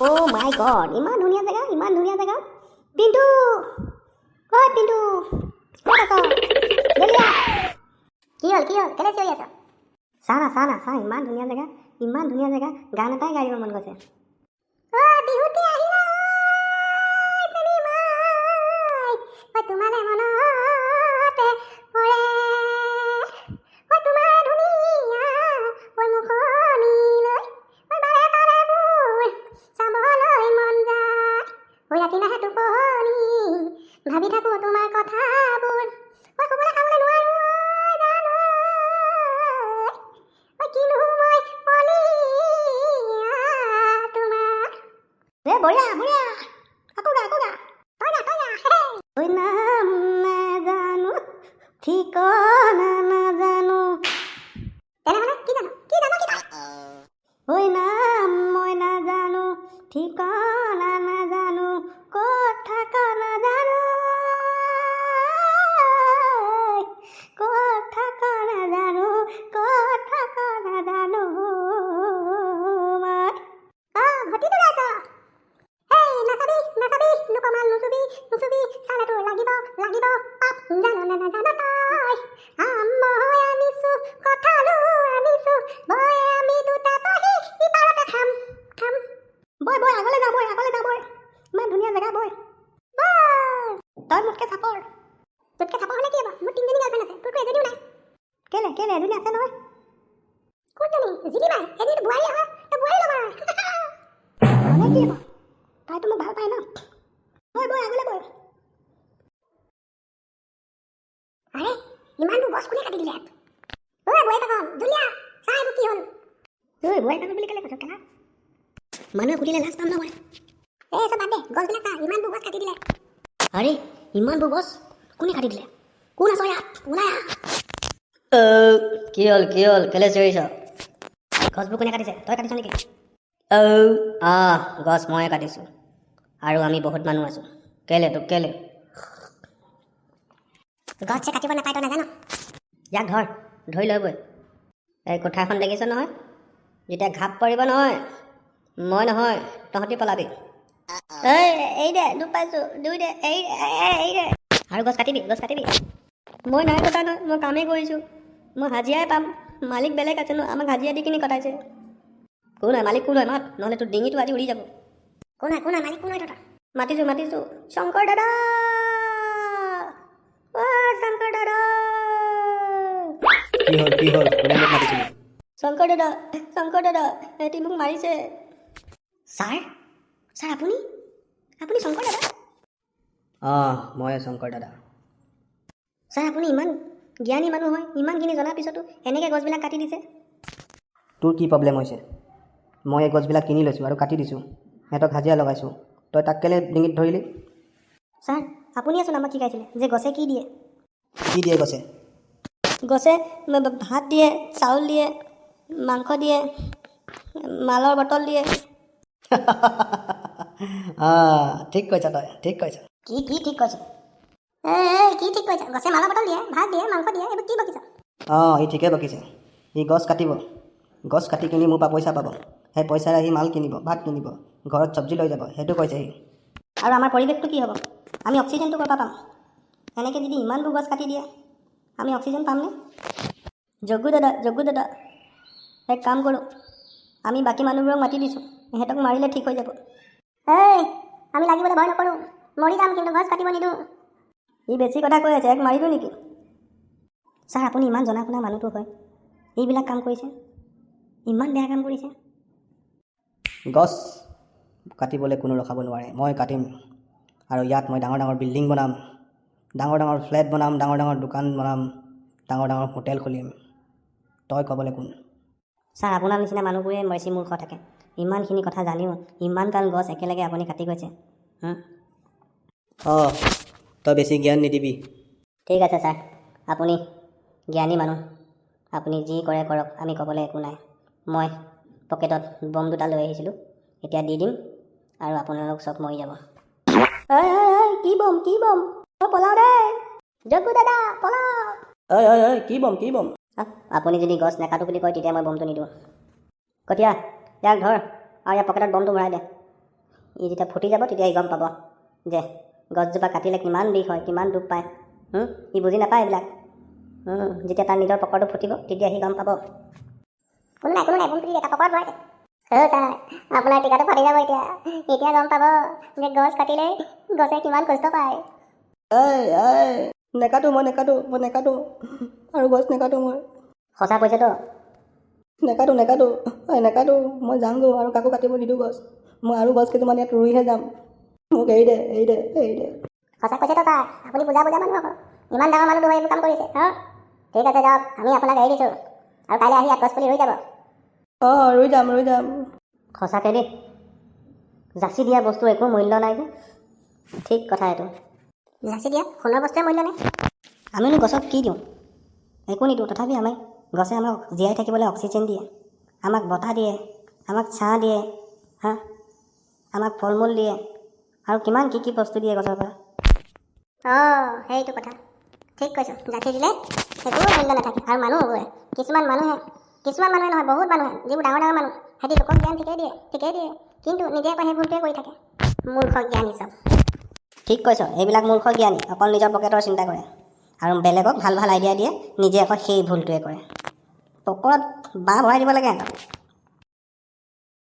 অ' মাই god, ইমান ধুনীয়া জেগা, ইমান ধুনীয়া জেগা। পিণ্টু, ঐ পিণ্টু, ক'ত আছ? জলদি আহ। কি হ'ল, কি হ'ল, কেলৈ চিঞৰি আছ? চা না, চা না, চা, ইমান ধুনীয়া জেগা, ইমান ধুনীয়া জেগা, গান এটাই গাই দিব মন গৈছে। অ' বিহুতি আহিলা ঐ চেনিমাই, ঐ তোমালে মনতে পৰে, ঐ তোমাৰ ধুনীয়া ঐ মুখনিলৈ ঐ বাৰে বাৰে মোৰ চাবলৈ মন যায়, ঐ ৰাতি নাহে টোপনি, ভাবি থাকোঁ তোমাৰ কথাবোৰ, ঐ শুবলৈ খাবলৈ নোৱাৰো ঐ জান ঐ, কিনো মই পনীয়া তোমাৰ। এ বঢ়িয়া, বঢ়িয়া, আকৌ গা, আকৌ গা, তই গা, তই গা। ঐ নাম নাজানো, ঠিকনা নাজানো, তেনেহ'লে কি জান, কি জান, কি ঐ নাম মই নাজানো, ঠিকনা নাজানো, ক'ত থাক নাজানো, ক'ত থাক নাজানো, ক'ত থাক নাজানো মই। অ ঘটিটো গাইছ। হেই নাচাবি, নাচাবি, লোকমাল নুচুবি, নুচুবি, চালে তোৰ লাগিব, লাগিব পাপ, জান নে নাজান তই? আম মই আনিছো, কঁঠালো আনিছো, বৈ আমি দুটা বহি ইপাৰতে খাম, খাম। বৈ, বৈ, আগলৈ যাওঁ, বৈ, আগলৈ যাওঁ, বৈ। ইমান ধুনীয়া জেগা, বৈ, বৈ। তই মোতকৈ চাপৰ। তোতকৈ চাপৰ হ'লে কি হ'ব? মোৰ তিনিজনী গাৰ্লফ্ৰেণ্ড আছে, তোৰতো এজনীও নাই। কেলে, কেলে, এজনী আছে নহয়। কোনজনী? জিলিমাই? সেইজনীতো বোৱাৰী হয়, তই বোৱাৰী ল'বা হ'লে কি হ'ব? তাইতো মোক ভাল পায় ন। বৈ, বৈ, আগলৈ বৈ। আৰে ইমানবোৰ গছ কোনে কাটি দিলে? ঐ বোৱাৰী পাগল জুলীয়া, চা এইবোৰ কি হ'ল। ঐ বোৱাৰী পাগল বুলি কেলে কৈছ কেলা? মানুহে সুধিলে লাজ পাম ন মই। এই চব বাদ দে, গছবিলাক চা, ইমানবোৰ গছ কাটি দিলে। আৰে ইমানবোৰ গছ কোনে কাটি দিলে? কোন আছ ইয়াত? ওলাই আহ। কি হ'ল, কি হ'ল, কেলে চিঞৰিছ? গছবোৰ কোনে কাটিছে? তই কাটিছ নেকি? আহ, গছ ময়ে কাটিছোঁ আৰু আমি বহুত মানুহ আছোঁ। কেলে তোক কেলে? গছ যে কাটিব নাপায় তই নাজান? ইয়াক ধৰ, ধৰি লৈ বৈ। এই কোঠাখন দেখিছ নহয়, যেতিয়া ঘাপ পৰিব নহয়, মই নহয় তহঁতি পলাবি। এই এই দে, দুখ পাইছোঁ, দুই দে, এই এই দে। আৰু গছ কাটিবি, গছ কাটিবি। মই নাই কটা নহয়, মই কামেই কৰিছোঁ। মই হাজিৰাই পাম, মালিক বেলেগ আছে ন, আমাক হাজিৰা দি কিনি কটাইছে। কোন হয় মালিক? কোন হয় মাত, নহ'লে তোৰ ডিঙিটো আজি উৰি যাব। কোন হয়, কোন হয় মালিক, কোন হয় তহঁতৰ? মাতিছোঁ, মাতিছোঁ, শংকৰ দাদা, অ শংকৰ দাদা। কি হ'ল, কি হ'ল, কোনে মোক মাতিছিলি? শংকৰ দাদা, শংকৰ দাদা, সিহঁতি মোক মাৰিছে। ছাৰ, ছাৰ, আপুনি, আপুনি শংকৰ দাদা? অঁ, মই শংকৰ দাদা। ছাৰ, আপুনি ইমান জ্ঞানী মানুহ হয়, ইমানখিনি জনাৰ পিছতো এনেকৈ গছবিলাক কাটি দিছে। তোৰ কি প্ৰব্লেম হৈছে? মই এই গছবিলাক কিনি লৈছোঁ আৰু কাটি দিছোঁ, সিহঁতক হাজিৰা লগাইছোঁ, তই তাক কেলৈ ডিঙিত ধৰিলি? ছাৰ, আপুনিয়েচোন আমাক শিকাইছিলে যে গছে কি দিয়ে। কি দিয়ে গছে? গছে ভাত দিয়ে, চাউল দিয়ে, মাংস দিয়ে, মালৰ বটল দিয়ে। অঁ, ঠিক কৈছ তই, ঠিক কৈছ। কি কি ঠিক কৈছে? এই কি ঠিক কৈছে? গছে মালৰ বটল দিয়ে, ভাত দিয়ে, মাংস দিয়ে, এইবোৰ কি বকিছ? অঁ, ই ঠিকেই বকিছে। ই গছ কাটিব, গছ কাটি কিনি মোৰ পৰা পইচা পাব, সেই পইচাৰে সি মাল কিনিব, ভাত কিনিব, ঘৰত চব্জি লৈ যাব, সেইটো কৈছে সি। আৰু আমাৰ পৰিৱেশটো কি হ'ব? আমি অক্সিজেনটো ক'ৰ পৰা পাম? এনেকৈ যদি ইমানবোৰ গছ কাটি দিয়ে, আমি অক্সিজেন পামনে? জগ্গু দাদা, জগ্গু দাদা, এক কাম কৰোঁ, আমি বাকী মানুহবোৰক মাতি দিছোঁ, সিহঁতক মাৰিলে ঠিক হৈ যাব। এই আমি লাগিবলৈ ভয় নকৰোঁ, মৰি যাম কিন্তু গছ কাটিব নিদিওঁ। ই বেছি কথা কৈ আছে, ইয়াক মাৰি দিওঁ নেকি? ছাৰ, আপুনি ইমান জনা শুনা মানুহটো হয়, এইবিলাক কাম কৰিছে, ইমান বেয়া কাম কৰিছে। গছ কাটিবলৈ কোনো ৰখাব নোৱাৰে, মই কাটিম আৰু ইয়াত মই ডাঙৰ ডাঙৰ বিল্ডিং বনাম, ডাঙৰ ডাঙৰ ফ্লেট বনাম, ডাঙৰ ডাঙৰ দোকান বনাম, ডাঙৰ ডাঙৰ হোটেল খুলিম। তই ক'বলৈ কোন? ছাৰ, আপোনাৰ নিচিনা মানুহবোৰে বেছি মূৰ্খ থাকে। ইমানখিনি কথা জানিও ইমান গাল গছ একেলগে আপুনি কাটি গৈছে। অঁ, তই বেছি জ্ঞান নিদিবি। ঠিক আছে ছাৰ, আপুনি জ্ঞানী মানুহ, আপুনি যি কৰে কৰক, আমি ক'বলৈ একো নাই। মই পকেটত বম দুটা লৈ আহিছিলোঁ, এতিয়া দি দিম আৰু আপোনালোক চব মৰি যাব। ঐ ঐ ঐ, কি বম, কি বম? মই পলাওঁ দেই, জগ্গু দাদা, পলাওঁ। ঐ ঐ ঐ, কি বম, কি বম? আপুনি যদি গছ নাকাটো বুলি কয়, তেতিয়া মই বমটো নিদিওঁ। কটীয়া, ইয়াক ধৰ আৰু ইয়াৰ পকেটত বমটো ভৰাই দে। ই যেতিয়া ফুটি যাব, তেতিয়া ই গম পাব যে গছজোপা কাটিলে কিমান বিষ হয়, কিমান দুখ পায়। ই বুজি নাপায় এইবিলাক। যেতিয়া তাৰ নিজৰ পকৰটো ফুটিব, তেতিয়া সি গম পাব। কোনো নাই, কোনো নাই। বোম পিটি দে, তাৰ পকৰত ভৰাই দে। অ' ছাৰ, আপোনাৰ টিকাটো ফাটি যাব এতিয়া। এতিয়া গম পাব যে গছ কাটিলে গছে কিমান কষ্ট পায়। ঐ ঐ, নেকাটো মই, নেকাটো মই, নেকাটো আৰু গছ নেকাটো মই। সঁচা কৈছে তো? নেকাটো, নেকাটো, ঐ নেকাটো। মই যামগৈ আৰু কাকো কাটিব নিদিওঁ গছ। মই আৰু গছ কেইটামান ইয়াত ৰুইহে যাম। মোক এৰি দে, এৰি দে, এৰি দে। সঁচা কৈছে তো ছাৰ? আপুনি বুজা বুজা মানুহ আকৌ। ইমান ডাঙৰ মানুহটো হৈ এইবোৰ কাম কৰিছে। হা, ঠিক আছে, যাওক। আমি আপোনাক এৰি দিছোঁ আৰু কাইলৈ আহি ইয়াত গছ পুলি ৰুই যাব। অঁ, ৰুই যাম, ৰুই যাম। সঁচাকৈ দেই, যাচি দিয়া বস্তু একো মূল্য নাই যে। ঠিক কথা এইটো। যাচি দিয়া সোণৰ বস্তুৱে মূল্য নাই। আমিনো গছক কি দিওঁ? একো নিদিওঁ। তথাপি আমি গছে আমাক জীয়াই থাকিবলৈ অক্সিজেন দিয়ে, আমাক বতাহ দিয়ে, আমাক ছাঁ দিয়ে, হা, আমাক ফল মূল দিয়ে আৰু কিমান কি কি বস্তু দিয়ে গছৰ পৰা। অঁ, সেইটো কথা ঠিক কৈছোঁ। যাচি দিলে একো মূল্য নাথাকে। আৰু মানুহবোৰে, কিছুমান মানুহে, কিছুমান মানুহে নহয়, বহুত মানুহে, যিবোৰ ডাঙৰ ডাঙৰ মানুহ, সিহঁতি লোকক জ্ঞান ঠিকেই দিয়ে, ঠিকেই দিয়ে, কিন্তু নিজে আকৌ সেই ভুলটোৱে কৰি থাকে। মূৰ্খ জ্ঞানী চব। ঠিক কৈছ। এইবিলাক মূৰ্খ জ্ঞানী, অকল নিজৰ পকেটৰ চিন্তা কৰে আৰু বেলেগক ভাল ভাল আইডিয়া দিয়ে, নিজে আকৌ সেই ভুলটোৱে কৰে। পকৰত বাঁহ ভৰাই দিব লাগে সিহঁতক।